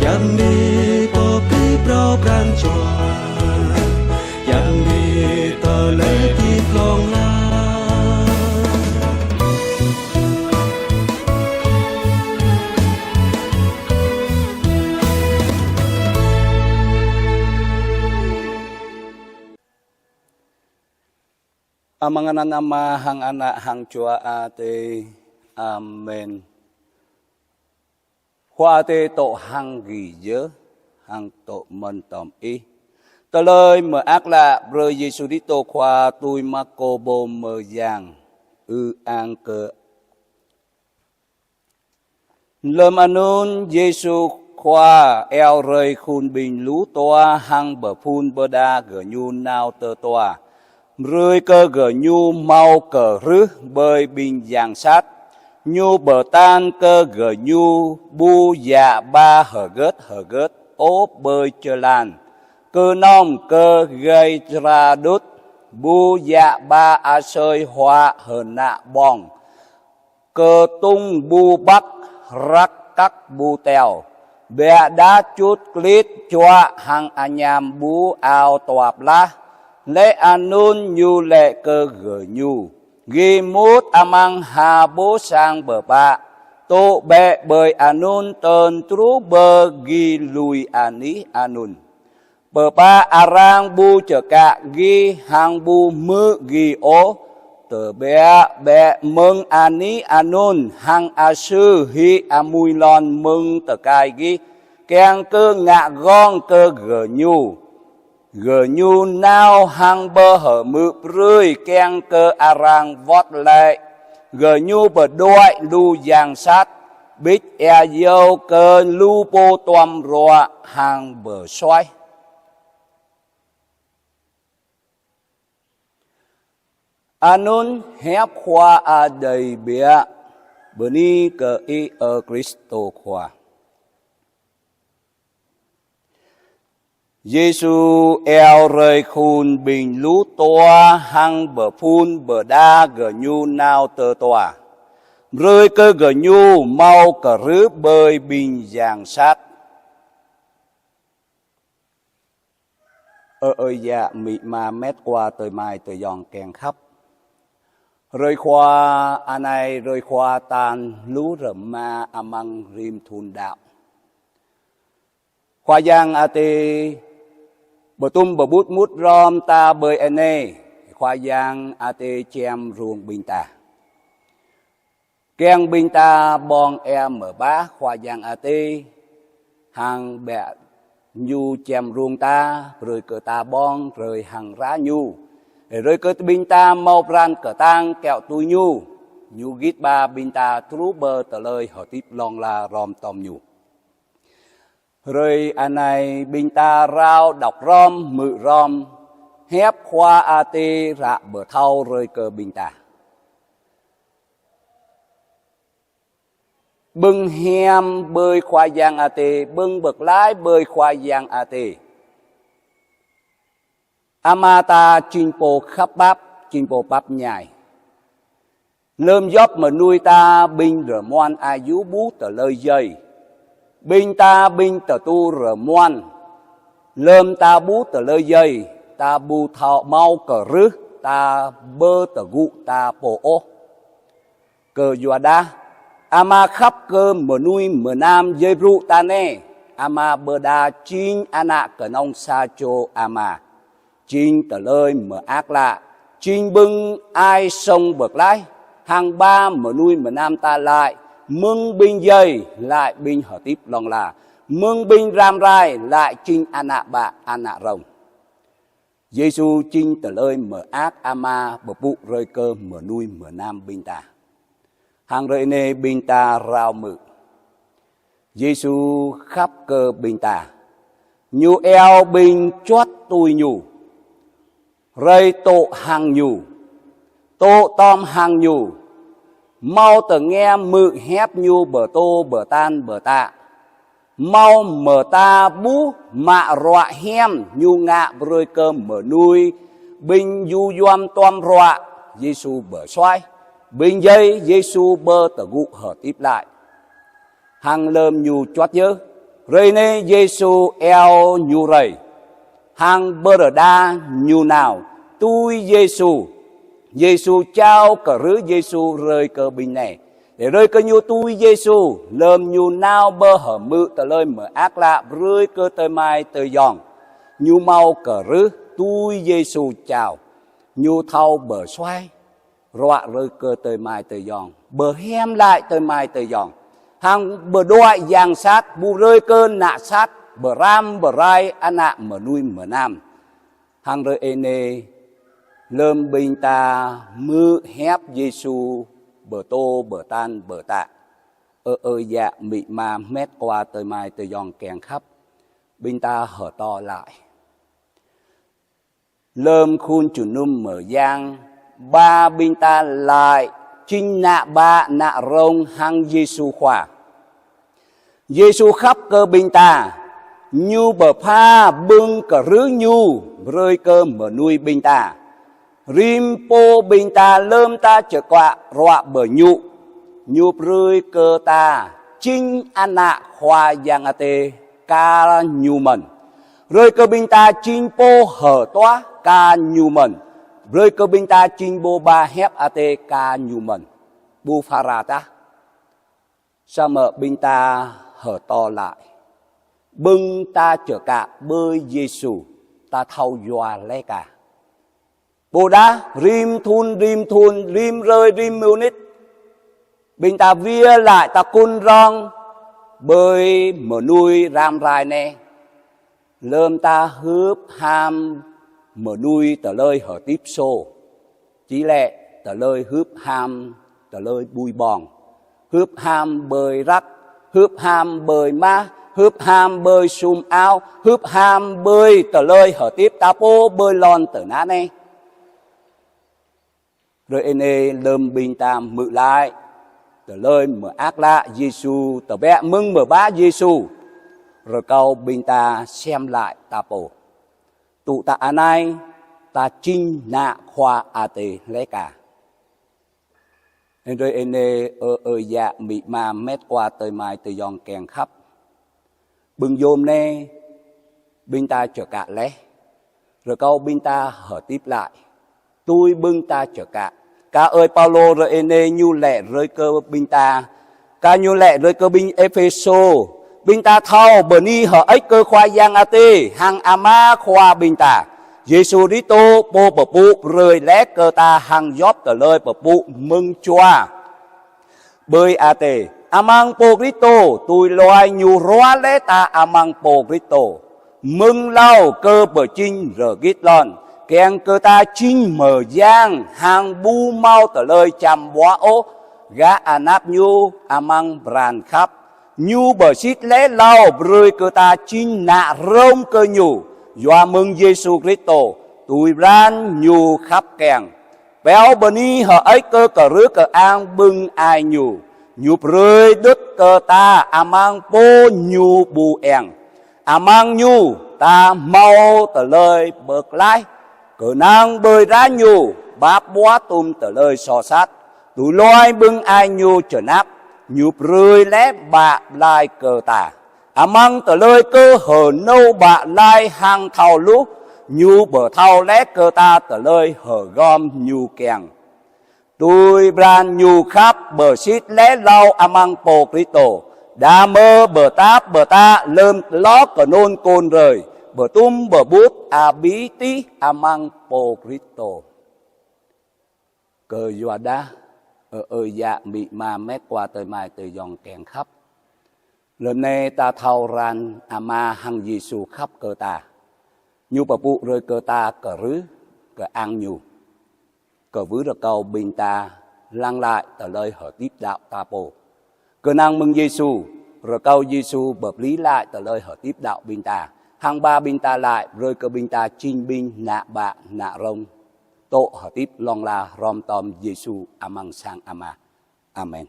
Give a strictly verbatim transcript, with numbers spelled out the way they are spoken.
Yang đi pơ kri prao pran jua, yang đi tơlơi hơdip hlŏng lar. Amăng anăn Ama hăng Ană hăng Jua Adai. Amen. Khua Adai dŏ hăng gih yơh, hăng dŏ mơ̆n tŏm ih. Tơlơi mơak klă brơi Yêsu Kristô Khua tui Markô pô mơyang. Ư-ang kơ Lơm anŭn Yêsu Khua iâu hrơi khul ƀing lu toa hăng pơphun pơđar gơñu nao tơ toa. Brơi kơ gơñu hmâo kơhrưh ƀơi ƀing yang sat. Ñu pơtă kơ gơñu ƀu djă ba hơgĕt hơgĕt ôh ƀơi jơlan, kơnơ̆ng kơ gai čra đŭt, ƀu djă ba asơi huă hơnă ƀơ̆ng, kơtung ƀu ƀăk, răk kăk ƀu teo, ƀiă đa čut klĭt čuă hăng añăm ƀu ao tuăp lah. Laih anŭn Ñu laĭ kơ gơñu: Gih mŭt amăng ha ƀôh sang pơpă, dŏ bĕ ƀơi anŭn tơl truh pơ gih lui anih anŭn. Pơpă arăng ƀu čơkă gih hăng ƀu hmư̆ gih ôh, tơbiă bĕ mơ̆ng anih anŭn hăng asư hĭ amui lŏn mơ̆ng tơkai gih, kiăng kơ ngă gơ̆ng kơ gơñu. Gơñu nao hăng pơhơmư̆ brơi kiăng kơ arăng wơ̆t laih. Gơñu pơđuaĭ lu yang sat, ƀič ia yua kơ lu pô duăm ruă hăng pơsuaih. Anŭn hiăp Khua Adai biă. Bơni kơ Ih, ơ Kristô Khua. Yêsu iâu hrơi khul ƀing lu toa hăng pơphun pơđar gơñu nao tơ toa. Brơi kơ gơñu hmâo kơhrưh ƀơi ƀing yang sat. Ơ ơi yă, amĭ ama, met wa, adơi amai, adơi ayŏng kiăng khăp. Hrơi Khua anai, hrơi Khua tal lu rơma amăng rĭm thun đăo. Khua Yang Adai pơtum pơƀut mŭt hrŏm ta ƀơi anai. Khua Yang Adai čem rông ƀing ta, kiăng ƀing ta ƀơ̆ng ia mơbah Khua Yang Adai, hăng ƀiă Ñu čem rông ta, brơi kơ ta ƀơ̆ng hrơi hăng hră Ñu. Brơi kơ ƀing ta hmâo pran kơtang kiaŏ tui Ñu. Ñu git ba ƀing ta truh pơ tơlơi hơdip hlŏng lar hrŏm tŏm Ñu. Hrơi anai ƀing ta rao đŏk hrŏm, hmư̆ hrŏm hiăp Khua Adai ră pơthâo brơi kơ ƀing ta. Ƀơ̆ng hiam ƀơi Khua Yang Adai, ƀơ̆ng pơklaih ƀơi Khua Yang Adai. Ama ta jing Pô khăp pap, jing Pô pap ñai. Lơm djŏp mơnuih ta ƀing rơmuăn ayŭ ƀu tơlơi djai. Ƀing ta ƀing tơdu rơmuăn. Lơm ta ƀu tơlơi djai, ta ƀu thâo hmâo kơhrưh, ta ƀu tơgŭ ta pô ôh. Kơyua dah Ama khăp kơ mơnuih mơnam djai brŭ ta anai, Ama pơđar jing Ană kơnơ̆ng sa čô Ama. Jing tơlơi mơak klă, jing ƀơ̆ng ai song pơklaih, hăng ba mơnuih mơnam ta laĭ mơ̆ng ƀing djai, laĭ ƀing hơdip hlŏng lar, mơ̆ng ƀing răm rai, laĭ jing ană bă, ană rông. Yêsu jing tơlơi mơak Ama pơpŭ brơi kơ mơnuih mơnam ƀing ta. Hăng hrơi anai ƀing ta rao hmư̆ Yêsu khăp kơ ƀing ta. Ñu iâu ƀing čuăt tui Ñu, rai dŏ hăng Ñu, dŏ tŏm hăng Ñu, hmâo tơngia hmư̆ hiăp Ñu pơtô pơtă pơtă. Hmâo mơta ƀuh mă ruă hiam Ñu ngă brơi kơ mơnuih, ƀing djơ̆ duăm duăm ruă Yêsu pơsuaih, ƀing djai Yêsu pơtơgŭ hơdip glaĭ. Hăng lơm Ñu čuăt yơh, Hrơi anai Yêsu iâu ñu rai, hăng pơrơđah ñu nao tui Yêsu. Yêsu jao kơrưh Yêsu hrơi kơ ƀing anai. Hrơi kơ ñu tui Yêsu, lơm ñu nao pơ hơmư̆ tơlơi mơak klă brơi kơ adơi amai adơi ayŏng, ñu hmâo kơrưh tui Yêsu jao. Ñu thâo pơsuaih ruă hrơi kơ adơi amai adơi ayŏng, pơhiam laĭ adơi amai adơi ayŏng, hăng pơđuaĭ yang sat, ƀu brơi kơ ană sat pơrăm pơrai ană mơnuih mơnam. Hăng hrơi anai, lơm ƀing ta hmư̆ hiăp Yêsu pơtô pơtăn pơtă, ơ ơi yă amĭ ama met wa adơi amai adơi ayŏng kiăng khăp, ƀing ta hơdôm laĭ. Lơm khul jơnum mơyang, ba ƀing ta laĭ jing ană bă ană rông hăng Yêsu Khua. Yêsu khăp kơ ƀing ta, ñu pơpha bưng kơrưh ñu brơi kơ mơnuih ƀing ta. Rĭm pô ƀing ta lơm ta čơkă ruă pơ ñu, ñu brơi kơ ta jing ană Khua Yang Adai kar ñu mơ̆n. Brơi kơ ƀing ta jing pô hơtuah kar ñu mơ̆n. Brơi kơ ƀing ta jing pô ba hiăp Adai kar ñu mơ̆n. Ƀu phara tah. Samơ̆ ƀing ta hơdôm laĭ, bưng ta čơkă ƀơi Yêsu, ta thâo yua laih kah. Ƀôdah rĭm thŭn, rĭm thŭn, rĭm hrơi, rĭm mơnit, ƀing ta wai laĭ ta kŭn rong ƀơi mơnuih răm rai anai. Lơm ta hưp ham mơnuih tơlơi hơdip sô, či lĕ tơlơi hưp ham tơlơi ƀui ƀong, hưp ham ƀơi răk, hưp ham ƀơi mah, hưp ham ƀơi sum ao, hưp ham ƀơi tơlơi hơdip ta pô ƀơi lŏn tơnah anai. Hrơi anai lơm ƀing ta hmư̆ laih tơlơi mơak klă Yêsu, tơbiă mơ̆ng mơbă Yêsu, rơkâo ƀing ta sem laĭ ta pô. Tŭ ta anai, ta jing ană Khua Adai laih kah. Hrơi anai, ơ ơi yă amĭ ama met wa adơi amai adơi ayŏng kiăng khăp. Bưng yôm anai, ƀing ta čơkă laih. Rơkâo ƀing ta hơdip laih. Tui bưng ta čơkă. Kar ơi Paulô hrơi anai ñu laĭ brơi kơ ƀing ta. Kar ñu laĭ brơi kơ ƀing Êphêsô. Ƀing ta thâo bơni hơơč kơ Khua Yang Adai, hăng Ama Khua ƀing ta Yêsu Kristô, pô pơpŭ brơi laih kơ ta hăng djŏp tơlơi pơpŭ mơ̆ng jua ƀơi adai. Amăng pô Kristô, tui hluai ñu ruah laih ta amăng pô Kristô, mơ̆ng hlâo kơ pơjing rơgit lŏn, kiăng kơ ta jing mơyang hăng ƀu hmâo tơlơi čăm ƀuah ôh, gah anăp ñu amăng pran khăp. Ñu pơsit laih hlâo brơi kơ ta jing ană rông kơ ñu, yua mơ̆ng Yêsu Kristô, tui pran ñu khăp kiăng. Pioh bơni hơơč kơ kơrưh kơang bưng ai ñu. Ñu brơi đôč kơ ta amăng pô ñu ƀu eng. Amăng ñu ta hmâo tơlơi pơklaih, kơnang ƀơi hră ñu pap ƀuah tŭm tơlơi soh sat. Tui hluai bưng ai ñu čơnap, ñu brơi laih bă blai kơ ta. Amăng tơlơi kơ hơnâo bă blai hăng thâo hluh, ñu pơthâo laih kơ ta tơlơi hơgŏm ñu kiăng. Tui pran ñu khăp pơsit laih hlâo amăng pô Kristô, đah mơ̆ pơtăp pơtă lơm hloh kơnŭn kŏn hrơi, pơtum pơƀut abih tih amăng pô Kristô. Kơyua dah, ơ ơi yă amĭ ama met wa adơi amai adơi ayŏng kiăng khăp. Lơm anai ta thâo răn Ama hăng Yêsu khăp kơ ta. Ñu pơpŭ brơi kơ ta kơrưh kơang ñu. Kơwưh rơkâo ƀing ta lăng laĭ tơlơi hơdip đăo ta pô. Kơnang mơ̆ng Yêsu, rơkâo Yêsu pơplih laih tơlơi hơdip đăo ƀing ta. Hăng ba ƀing ta laih, brơi kơ ƀing ta jing ƀing ană bă ană rông, tŭ hơdip hlŏng lar hrŏm tom Yêsu amăng sang Ama. Amen.